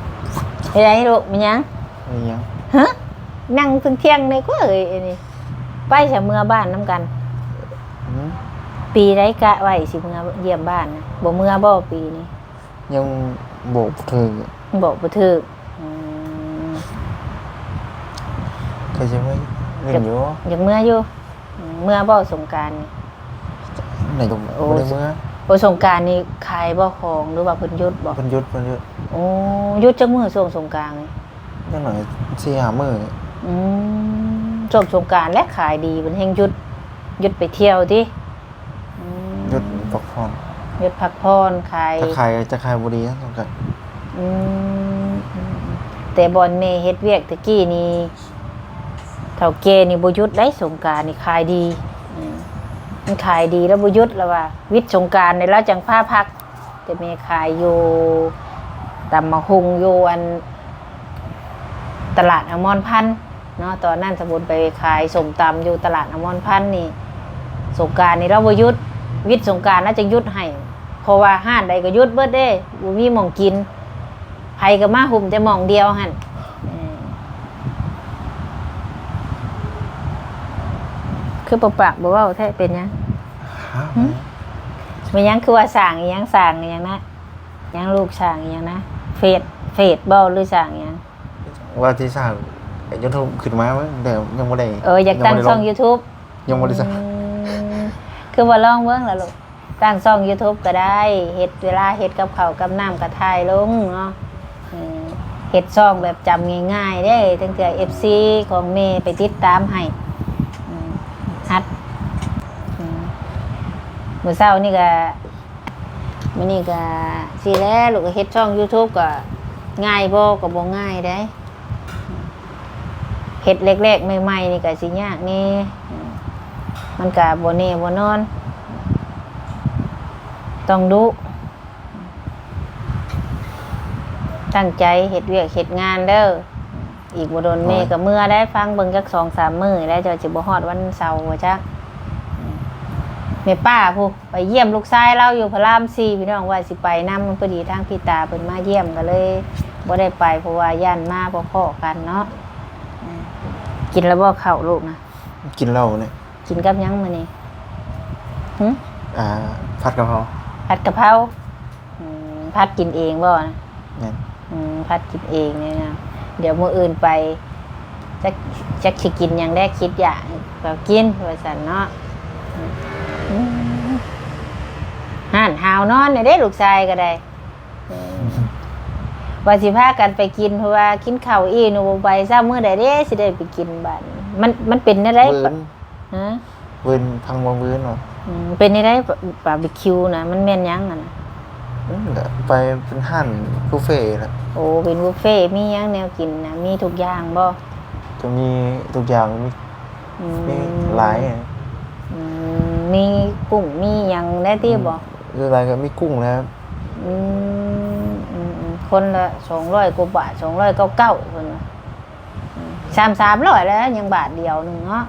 ເຮັດໃດລູກ? ແມ່ນຫຍັງ? ແມ່ນຫຍັງ? ຮະ? ນັ່ງເທິງທ່ຽງເລີຍກວ່າເອີຍ ອັນນີ້. ໄປຊະ ເມືອບ້ານນຳກັນ. ອືມ ປີໃດກະໄວ້ຊິເມືອຢ້ຽມບ້ານນະ? ບໍ່ເມືອບໍ່ປີນີ້? ຍັງບອກບໍ່ຖືກ ບອກບໍ່ຖືກ. ອືມ ກໍຢາກເມືອຢູ່ ຢາກເມືອຢູ່. ອືມ ເມືອບໍ່ສົງການນີ້? ໄດ້ກໍ ໂອ້ ບໍ່ໄດ້ເມືອ. ໂອ້ ສົງການນີ້ຂາຍບໍ່ຂອງ ຫຼືວ່າເພິ່ນຢຸດບໍ່? ເພິ່ນຢຸດ ເພິ່ນຢຸດ. ໂອ້ ຢຸດຈັກມື້ຊ່ວງສົງການນີ້? ຢ່າງໜ້ອຍສີ່ຫ້າມື້. ອືມ ຊ່ວງສົງການແຫຼະຂາຍດີ ເພິ່ນແຮ່ງຢຸດ ຢຸດໄປທ່ຽວຕິ? ອືມ ຢຸດພັກຜ່ອນ ຢຸດພັກຜ່ອນ ຂາຍ ຈະຂາຍ ຈະຂາຍບໍ່ດີນະ ຕ້ອງການ. ອືມ ແຕ່ບ່ອນແມ່ເຮັດວຽກແຕ່ກີ້ນີ້ ເຖົ້າແກ່ນີ້ບໍ່ຢຸດໄດ໋ ສົງການນີ້ຂາຍດີ ອືມ ມັນຂາຍດີ ລາວບໍ່ຢຸດ ລາວວ່າ ວິດສົງການນີ້ລາວຈັ່ງພາພັກ ແຕ່ແມ່ຂາຍຢູ່ ຕຳໝາກຫຸ່ງຢູ່ອັນ ຕະຫຼາດອະມອນພັນເນາະ ຕອນນັ້ນສະບຸນໄປຂາຍສົ້ມຕຳຢູ່ຕະຫຼາດອະມອນພັນນີ້ ສົງການນີ້ລາວບໍ່ຢຸດ ວິດສົງການລາວຈຶ່ງຢຸດໃຫ້ ເພາະວ່າຮ້ານໃດກໍຢຸດເບິດເດ້ ບໍ່ມີໝ່ອງກິນ ໃຜກໍມາຫຸ້ມແຕ່ໝ່ອງດຽວຫັ້ນ ເອີ ຄືບໍ່ປາກບໍ່ເວົ້າແທ້ ເປັນຫຍັງ? ຫຶ? ແມ່ນຫຍັງຄືວ່າສ້າງອີ່ຫຍັງ ສ້າງອີ່ຫຍັງນະ? ຫຍັງລູກສ້າງອີ່ຫຍັງນະ? ເຟສ ເຟສບໍ່ ຫຼືສ້າງອີ່ຫຍັງ? ວ່າຊິສ້າງ YouTube ຂຶ້ນມາເບິ່ງ ແຕ່ຍັງບໍ່ໄດ້ ເອີ ຢາກຕັ້ງຊ່ອງ YouTube ຍັງບໍ່ໄດ້ສ້າງ ອືມ ຄືບໍ່ລອງເບິ່ງລະລູກ? ຕັ້ງຊ່ອງ YouTube ກໍໄດ້ ເຮັດ ເວລາເຮັດກັບເຂົ້າກັບນ້ຳກໍຖ່າຍລົງເນາະ ເອີ ເຮັດຊ່ອງແບບຈຳງ່າຍໆເດ້ ເຖິງເທື່ອ ເອັຟຊີ ຂອງແມ່ໄປຕິດຕາມໃຫ້ ອືມ ຫັດ ອືມ ມື້ເຊົ້ານີ້ກໍ ມື້ນີ້ກໍຊີ້ແຫຼະ ລູກກໍເຮັດຊ່ອງ YouTube ກໍງ່າຍບໍ່? ກໍບໍ່ງ່າຍເດ້ ເຮັດແລກໆໃໝ່ໆນີ້ກໍຊິຍາກແດ່ ມັນກໍບໍ່ແນ່ບໍ່ນອນ ຕ້ອງດຸ ຕັ້ງໃຈເຮັດວຽກເຮັດງານເດີ້ ອີກບໍ່ດົນແມ່ກໍເມືອໄດ້ ຟັງເບິ່ງຈັກສອງສາມມື້ແລ້ວ ເຈົ້າຊິບໍ່ຮອດວັນເສົາວ່າຈັກ ແມ່ປ້າຜູ້ໄປຢ້ຽມລູກຊາຍລາວຢູ່ພະລາມສີ່ ພີ່ນ້ອງ ວ່າຊິໄປນຳ ພໍດີທາງພີ່ຕາເພິ່ນມາຢ້ຽມ ກໍເລີຍບໍ່ໄດ້ໄປ ເພາະວ່າຢ້ານມາບໍ່ພໍ້ກັນເນາະ ກິນແລ້ວບໍ່ເຂົ້າລູກນະ? ກິນແລ້ວນີ້ ກິນກັບຫຍັງມື້ນີ້? ຫຶ? ອ່າ ຜັດກະເພົາ ຜັດກະເພົາ ອືມ ຜັດກິນເອງບໍ່? ແມ່ນ ອືມ ຜັດກິນເອງນີ້ນະ ດຽວມື້ອື່ນໄປ ຈັກ ຈັກຊິກິນຫຍັງແດ່ ຄິດຢາກກໍກິນວ່າຊັ້ນເນາະ ອືມ ຮ້ານຫາວນອນແດ່ເດ້ ລູກຊາຍກໍໄດ້ ເອີ ວ່າຊິພາກັນໄປກິນ ເພາະວ່າກິນເຂົ້າອີ່ມ ບໍ່ໄປຊ້ຳ ມື້ໃດເດ້ຊິໄດ້ໄປກິນບາດນີ້ ມັນ ມັນເປັນແນວໃດ? ຫະ? ວືນ ພັງວາງວືນເນາະ ອືມ ເປັນແນວໃດ ບາບີຄິວນະ ມັນແມ່ນຫຍັງຫັ້ນນະ? ມັນກໍໄປເປັນຮ້ານບຸບເຟແຫຼະ ໂອ້ ເປັນບຸບເຟ ມີຫຍັງແນວກິນນະ ມີທຸກຢ່າງບໍ່? ກໍມີທຸກຢ່າງ ມີ ອືມ ມີຫຼາຍ ອືມ ມີກຸ້ງມີຫຍັງແດ່ຕິບໍ່? ສ່ວນຫຼາຍກໍມີກຸ້ງແຫຼະ ອືມ ອືມ ຄົນລະສອງຮ້ອຍກວ່າບາດ ສອງຮ້ອຍເກົ້າສິບເກົ້າ ເພິ່ນວ່າ ອືມ ສາມ ສາມຮ້ອຍແລ້ວ ຍັງບາດດຽວໜຶ່ງເນາະ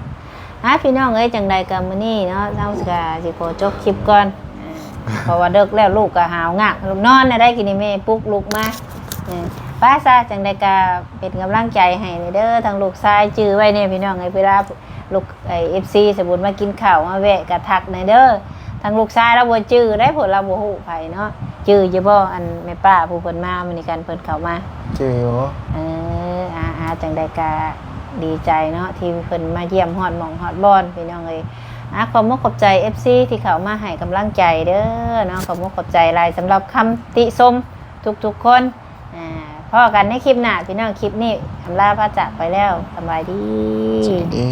ອ່າ ພີ່ນ້ອງເອີຍ ຈັ່ງໃດກໍມື້ນີ້ເນາະ ເຮົາກໍຊິຂໍຈົບຄລິບກ່ອນ ອ່າ ເພາະວ່າເດິກແລ້ວ ລູກກໍຫາວງາກ ລູກນອນແນວໃດ ກິນນີ້ແມ່ປຸກລຸກມາ ເອີ ໄປຊະ ຈັ່ງໃດກໍເປັນກຳລັງໃຈໃຫ້ແດ່ເດີ້ ທັງລູກຊາຍ ຈື່ໄວ້ແດ່ພີ່ນ້ອງເອີຍ ເວລາລູກ ໄອ້ ເອັຟຊີ ສົມມຸດມາກິນເຂົ້າ ມາແວະກະທັກແດ່ເດີ້ ທາງລູກຊາຍລາວບໍ່ຈື່ໄດ໋ ເພາະລາວບໍ່ຮູ້ໃຜເນາະ ຈື່ຢູ່ບໍ່? ອັນແມ່ປ້າຜູ້ເພິ່ນມາມື້ນີ້ກັນ ເພິ່ນເຂົ້າມາ ຈື່ຢູ່ ເອີ ອ່າໆ ຈັ່ງໃດກະດີໃຈເນາະ ທີ່ເພິ່ນມາຢ້ຽມຮອດໝ່ອງຮອດບ່ອນ ພີ່ນ້ອງເອີຍ ອ່າ ຂອບມຸກຂອບໃຈ ເອັຟຊີ ທີ່ເຂົ້າມາໃຫ້ກຳລັງໃຈເດີ້ເນາະ ຂອບມຸກຂອບໃຈຫຼາຍ ສຳລັບຄຳຕິຊົມທຸກໆຄົນ ອ່າ ພໍ້ກັນໃນຄລິບໜ້າ ພີ່ນ້ອງ ຄລິບນີ້ອຳລາພາຈາກໄປແລ້ວ ສະບາຍດີ ສະບາຍດີ.